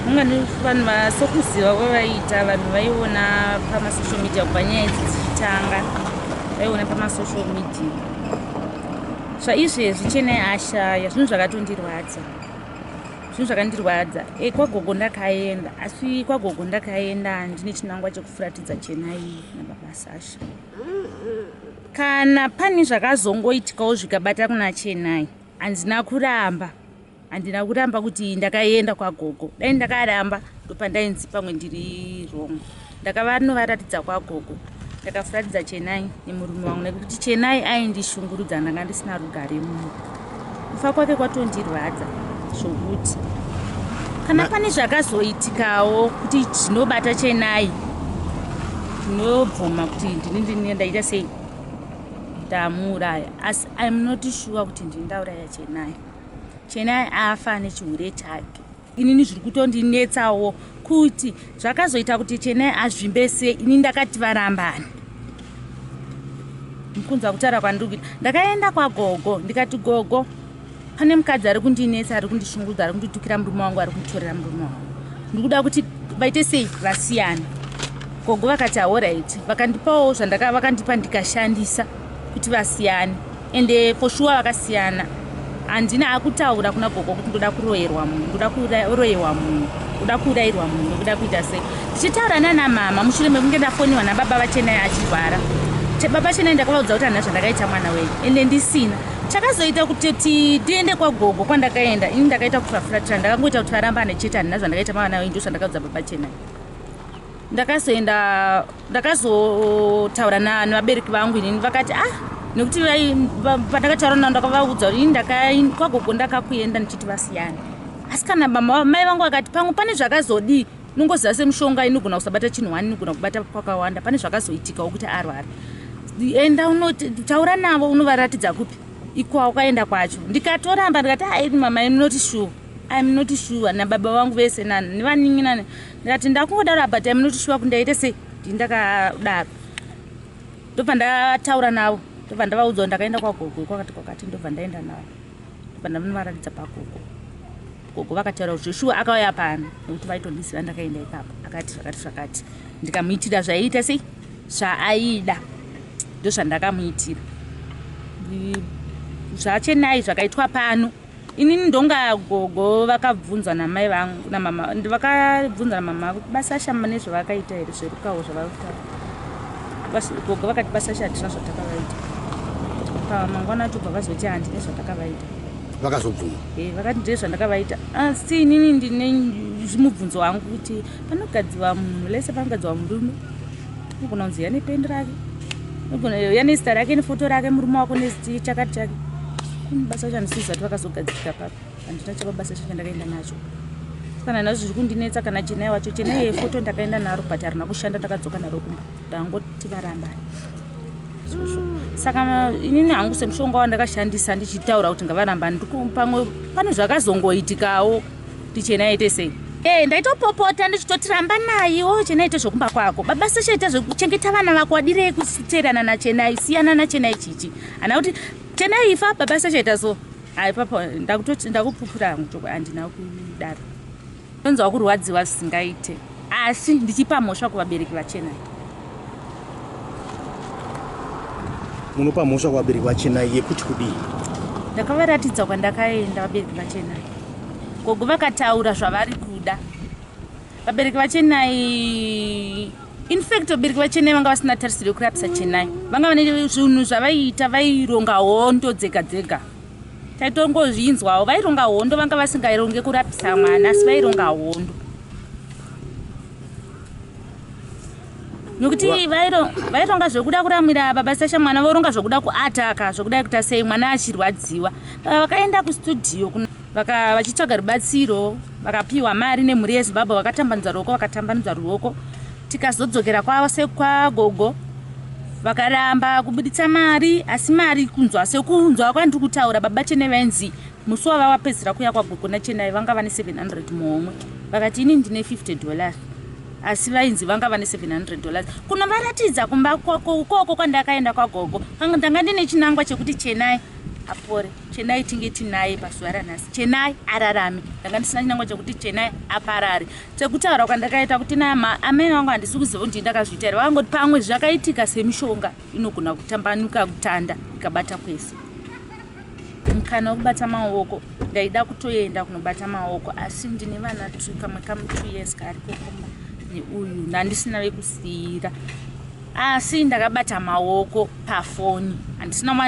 Ungani vanhu vasokuziva kwavaiita, vanhu vaiona pamasocial media kubva nyaya idzi dzichitanga, vaiona pamasocial media. Zvaizvezvi Chenai ashaya, zvinhu zvakatondirwadza, zvinhu zvakandirwadza. Kwagogo ndakaenda, asi kwagogo ndakaenda ndine chinangwa chekufuratidza Chenai nababa Sasha. Kana pane zvakazongoitikawo zvikabata kuna Chenai, handina kuramba, handina kuramba kuti ndakaenda kwagogo. Dai ndakaramba ndopandainzi pamwe ndiri wrong. Ndakavanovaratidza kwagogo, ndakafuratidza Chenai nemurume wangu, nekuti Chenai aindishungurudza, ndanga ndisina rugare munhu. Kufa kwake kwatondirwadza zvokuti kana pane zvakazoitikawo kuti zvinobata Chenai, ndinobvuma kuti ndini ndini ndaita sei, ndamuuraya. Asi I'm not sure kuti ndini ndauraya Chenai. Chenai afa nechihure chake. Inini zviri kutondinetsawo kuti zvakazoita kuti Chenai azvimbe sei. Ini ndakati varambani, mukunzwa kutaura kwandiri kuita. Ndakaenda kwagogo ndikati, gogo, pane mukadzi ari kundinetsa, ari kundishungurudza, ari kunditukira murume wangu, ari kunditorera murume wangu, ndikuda kuti vaite sei, vasiyana. Gogo vakati alright, vakandipawo zvandaka vakandipa, ndikashandisa kuti vasiyane. Ende for sure vakasiyana. Handina akutaura kuna gogo kuti ndoda kuroyerwa munhu, ndoda kuroyewa munhu, ndoda kuurayirwa munhu, ndokuda kuita sei. Ndichitaura nana mama mushure mekunge ndafoniwa nababa vaChenai achirwara, baba Chenai, ndakavaudza kuti handina zvandakaita mwana wenyu, ende ndisina. Chakazoita kuti tiende kwagogo kwandakaenda, ini ndakaita kuvafuratira, ndakangoita kuti varambane chete. Handina zvandakaita mwana wenyu, ndo zvandakaudza baba Chenai. Ndakazoenda, ndakazotaura nevabereki vangu inini, vakati ah, nekuti pandakataura navo ndakavaudza kuti ini kwagogo ndakakuenda ndichiti vasiyana. Asi kana mai vangu vakati pamwe pane zvakazodii, nongoziva semushonga inogona kusabata chinhu wani, inogona kubata kwakawanda, pane zvakazoitikawo kuti arwara, enda unotaura navo, unovaratidza kupi ikwaukaenda kwacho. Ndikatoramba, ndikati ai mama, I'm not sure, I'm not sure. Nababa vangu vese nevanin'ina, ndikati ndakungodaro, but I'm not sure kuti ndaite sei, ndakadaro. Ndobva ndataura navo, ndobva ndavaudza kuti ndakaenda kwagogo kwakati kwakati, ndobva ndaenda navo, ndobva ndanovaratidza pagogo. Gogo vakataura kuti zveshuwa akauya pano, nekuti vaitondiziva ndakaenda ipapo. Akati zvakati zvakati, ndikamuitira zvaiita sei, zvaaida, ndozvandakamuitira. ZvaChenai zvakaitwa pano, inini ndonga gogo vakabvunzwa namai vangu namama, vakabvunzwa namama kuti baSasha nezvavakaita here zverukawo zvavari kutaura. Gogo vakati baSasha hatina zvatakavaita. Pamangwana acho bva vazoti handine zvatakavaita. Vakazobvuma? Vakati ndine zvandakavaita. Asi inini ndine mubvunzo wangu kuti panogadziwa munhu lese, panogadziwa murume, unogona kunzi yane pendi rake, unogona yane zita rake nefoto rake, murume wako neziti chakati chake. Kune basa chandisiza kuti vakazogadzirika papi, handina chababasa chacho ndakaenda nacho. Kana nazvo zviri kundinetsa. Kana Chenai wacho, Chenai yefoto ndakaenda naro, but harina kushanda, ndakadzoka naro kumba, ndangoti varambani. Saka inini hangu semushonga wandakashandisa ndichitaura kuti ngavarambani, pamwe pane zvakazongoitikawo kuti Chenai aite sei. Ndaitopopota ndichitoti ramba naye, Chenai ite zvokumba kwako, baba Sasha ita zvekuchengeta vana vako, wadirei kuteerana naChenai, siyana naChenai, chichi hana kuti Chenai ifa, baba Sasha ita so. Ai papa, ndakupupura hangu chokwa, handina kudaro. Ndonzwa kurwadziwa zvisingaite, asi ndichipa mhosva kuvabereki vaChenai. Munopa mhosva kuvabereki vaChenai yekuti kudii? Ndakavaratidza kwandakaenda vabereki vaChenai. Gogo vakataura zvavari kuda vabereki vaChenai. In fact vabereki vaChenai vanga vasina tarisiro yekurapisa Chenai, vanga vane zvinhu zvavaiita, vaironga hondo dzega dzega, taitongozvinzwawo, vaironga hondo, vanga vasingaironge kurapisa mwana, asi vaironga hondo nekuti vaironga zvekuda kuramwira baba Sasha mwana, voronga zvokuda kuataka, zvokuda kuita sei mwana achirwadziwa. Vakaenda kustudio vachitsvaga rubatsiro, vakapiwa mari nemhuri yeZimbabwe, vakatambanudza ruoko, vakatambanudza ruoko. Tikazodzokera kwavo sekwagogo, vakaramba kubuditsa mari, asi mari kunzwa, sekunzwa kwandiri kutaura, baba Chenai vainzi musi wava wapedzisira kuuya kwagogo naChenai vanga vane 700 muhomwe. Vakati ini ndine $50, asi vainzi vanga vane $700. Kunovaratidza kumba ukoko kwandakaenda kwagogo, ndanga ndine chinangwa chekuti Chenai apore, Chenai tinge tinaye pazuva ranhasi, Chenai ararame. Ndanga ndisina chinangwa chekuti Chenai aparare. Sekutaura kwandakaita kuti amai vangu handisi kuziva kuti ndakazviita here, vangoti pamwe zvakaitika semishonga inogona kutambanuka kutanda ikabata kwese. Mukana wekubata maoko ndaida kutoenda kunobata maoko, asi ndine vana kamwe kamu 2 years kaariko kumba neuyu, ndandisina vekusiira, asi ndakabata maoko pafoni.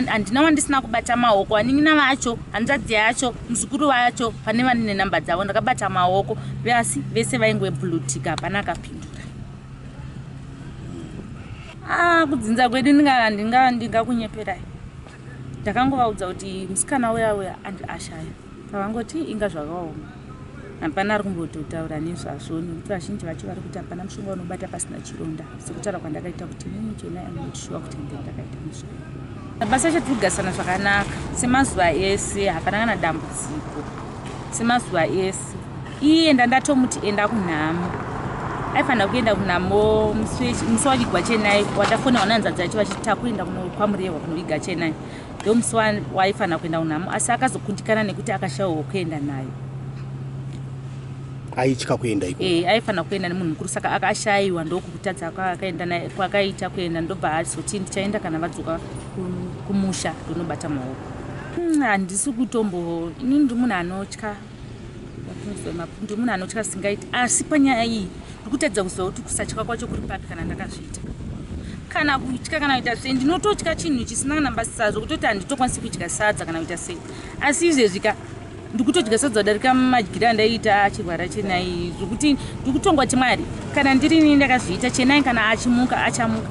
Handina wandisina kubata maoko, vanin'ina vacho, hanzvadzi yacho, muzukuru wacho, pane vanine namba dzavo. Ndakabata maoko, asi vese vaingweblutika, hapana akapindura. Ah, kudzinza kwedu ndingakunyeperai, ndakangovaudza kuti musikana uya uya ashaya. Pavangoti inga zvakaoma, hapana ari kumbototaura nezvazvo, nekuti vazhinji vacho vari kuti hapana mushonga unobata pasina chironda. Sekutaura kwandakaita kuti inini Chenai, am not sure kuti nde ndakaita nezvayo. Basa chacho tiri kugarisana zvakanaka semazuva ese, hapana kana dambudziko semazuva ese. Iye ndandatomuti enda kunhamo, aifanira kuenda kunhamo musi wavigwa Chenai, watafonerwa nehanzvadzi yacho vachiti takuenda kwaMurehwa kunoviga Chenai. Ndo musi waifanira kuenda kunhamo, asi akazokundikana nekuti akashayiwa wekuenda nayo. Aitya kuenda iko? Eh, aifanira kuenda nemunhu mukuru, saka akashayiwa, ndokutadza kwakaita kuenda, ndobva azoti ndichaenda kana vadzoka kumusha, ndonobata maoko. Handisi kutombo, inini ndi munhu anotya, ndi munhu anotya singaiti, asi panyaya iyi ndikutadza kuziva kuti kusatya kwacho kuri papi, kana ndakazviita kana kutya kana kuita sei. Ndinototya chinhu chisina kana basa, zvokutoti handitokwanisi kudya sadza kana kuita sei, asi izvezvi ka ndikutodya sadza kudarika madyiro andaiita achirwara Chenai, zvokuti ndikutongwa Mwari, kana ndirini ndakazviita, Chenai kana achimuka achamuka.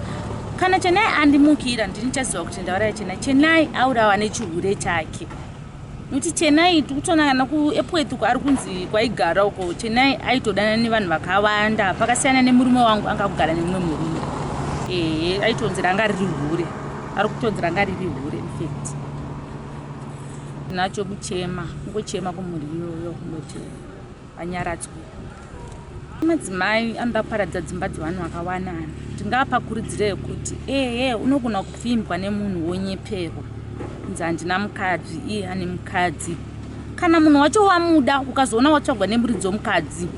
Kana Chenai andimukira, ndini chaziva kuti ndauraya Chenai. Chenai aurawa nechihure chake, nekuti Chenai tikutoona kana kuEpworth uko ari kunzi kwaigara uko, Chenai aitodana nevanhu vakawanda. Pakasiyana nemurume wangu, anga kugara nemumwe murume. Ehe, aitonzi ranga riri hure, ari kutonzi ranga riri hure. Infact nacho kuchema, kungochema kumhuri iyoyo, kungoti vanyaradzwe. Madzimai anoda kuparadza dzimba dzevanhu vakawanana, ndingapakurudzire kuti ehe, unogona kupfimbwa nemunhu wonyeperwa kunzi handina mukadzi, iye ane mukadzi. Kana munhu wacho wamuda, ukazoona watsvagwa nemuridzi womukadzi,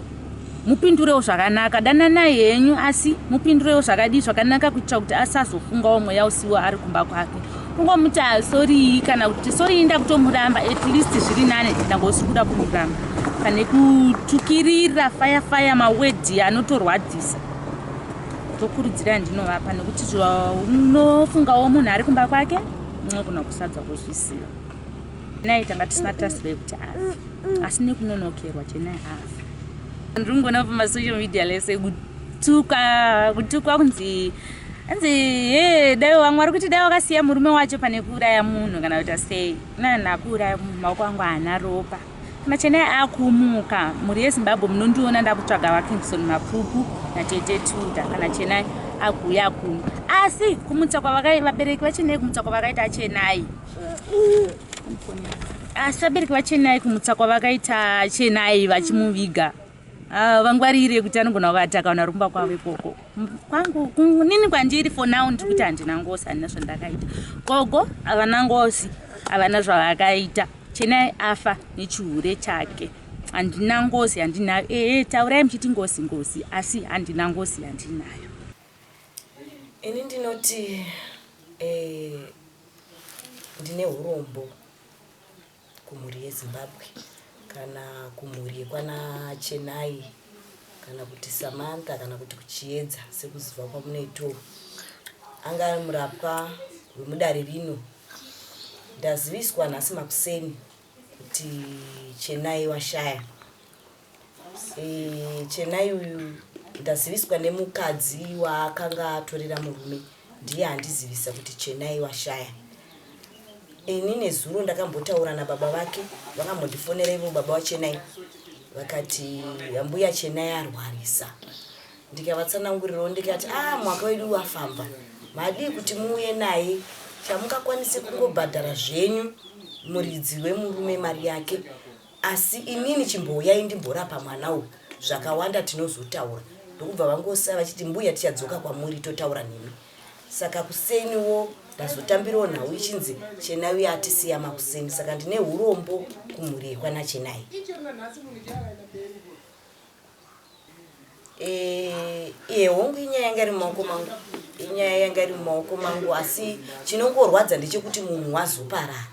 mupindurewo zvakanaka. Dananai henyu, asi mupindurewo zvakadii, zvakanaka, kuitira kuti asazofungawo mweya usiwo ari kumba kwake. Kungomuti sorry, kana kuti sorry, ndakutomuramba, at least zviri nane, ndangosi kuda kumuramba pane kutukirira faya faya mawedhi anotorwadzisa. Tokurudzira ndinovapa, nekuti unofungawo munhu ari kumba kwake unogona kusadza kuzvisiva. Nai tanga tisina tarisiro yekuti afe, asi nekunonokerwa Chenai afa. Ndiri kungoona pamasocial media lese kutuka, kutukwa, kunzi anzi he, dai vamwe vari kuti dai wakasiya murume wacho pane kuuraya munhu kana kuita sei. Nana kuuraya, maoko angu haana ropa. Kana Chenai akumuka, mhuri yeZimbabwe, munondiona ndakutsvaga vaKingson Mapfupu natete Tuda kana Chenai akuuya kuno. Asi kumutsa kwavakaita vabereki vaChenai, kumutsa kwavakaita Chenai, asi vabereki vaChenai kumutsa kwavakaita Chenai vachimuviga, ah, vangwarire kuti anogona kuvata kana rumba kwavo ikoko. Kwangu nini, kwandiri for now ndiri kuti handina ngozi, handina zvandakaita. Gogo havana ngozi, havana zvavakaita. Chenai afa nechihure chake, handina ngozi handinayo. Ehe, taurai muchiti ngozi ngozi, asi handina ngozi handinayo. Ini ndinoti ndine urombo kumhuri yeZimbabwe, kana kumhuri yekwana Chenai, kana kuti Samantha, kana kuti kuChiedza sekuziva kwamunoitawo. Anga ari murapwa wemudare rino. Ndaziviswa nhasi makuseni kuti Chenai washaya. Chenai uyu ndaziviswa nemukadzi waakanga atorera murume, ndiye andizivisa kuti Chenai washaya. Ini nezuro ndakambotaura nababa vake, vakambondifonera ivo baba vaChenai, vakati ambuya Chenai arwarisa. Ndikavatsanangurirawo ndikati a ah, mwaka wedu wafamba, madii kuti muuye naye, chamungakwanise kungobhadhara zvenyu muridzi wemurume mari yake, asi inini chimbouyai ndimborapa mwana uyu, zvakawanda tinozotaura. Ndokubva vangosa vachiti mbuya tichadzoka kwamuri totaura nemi. Saka kuseniwo. Ndazotambirawo nhau ichinzi Chenai uye atisiya makuseni, saka ndine urombo kumhuri yekwana Chenai. Eh, iye hongu inyaya yanga iri mumaoko mangu, inyaya yanga iri mumaoko mangu, asi chinongorwadza ndechekuti munhu wazoparara,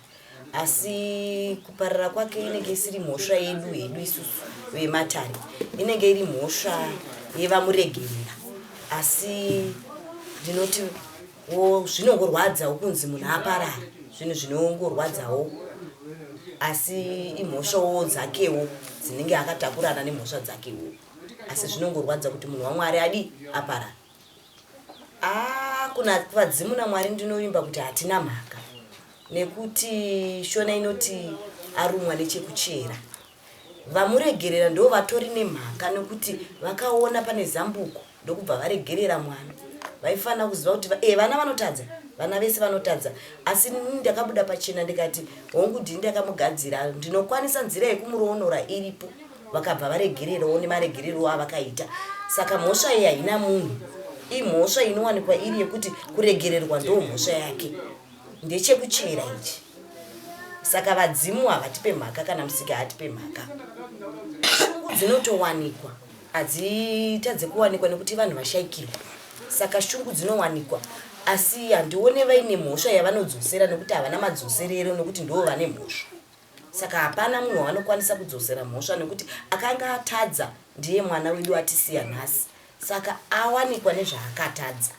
asi kuparara kwake inenge isiri mhosva yedu hedu isusu vematare, inenge iri mhosva yevamuregerera. Asi ndinoti wo zvinongorwadzawo kunzi munhu aparara, zvinhu zvinongorwadzawo, asi imhosvawo dzakewo dzinenge akatakurana nemhosva dzakewo, asi zvinongorwadza kuti munhu waMwari adi aparara. Ah, kuna vadzimu naMwari ndinovimba kuti hatina mhaka, nekuti Shona inoti arumwa nechekuchera. Vamuregerera ndo vatori nemhaka, nekuti vakaona pane zambuko ndokubva varegerera mwana. Vaifanira kuziva kuti vana vanotadza, vana vese vanotadza, asi ndakabuda pachena ndikati hongu ndini ndakamugadzira, ndinokwanisa nzira yekumuroonora iripo. Vakabva varegererawo nemaregerero avakaita. Saka mhosva iyi haina munhu, imhosva inowanikwa iri yekuti kuregererwa ndo mhosva yake, ndechekuchera ichi. Saka vadzimu havatipe mhaka, kana musiki haatipe mhaka. Shungu dzinotowanikwa, hadzitadze kuwanikwa nekuti vanhu vashaikirwa, saka shungu dzinowanikwa, asi handione vaine mhosva yavanodzosera, nekuti havana madzoserero, nekuti ndo vane mhosva. Saka hapana munhu wavanokwanisa kudzosera mhosva, nekuti akanga atadza ndiye mwana wedu atisiya nhasi, saka awanikwa nezvaakatadza.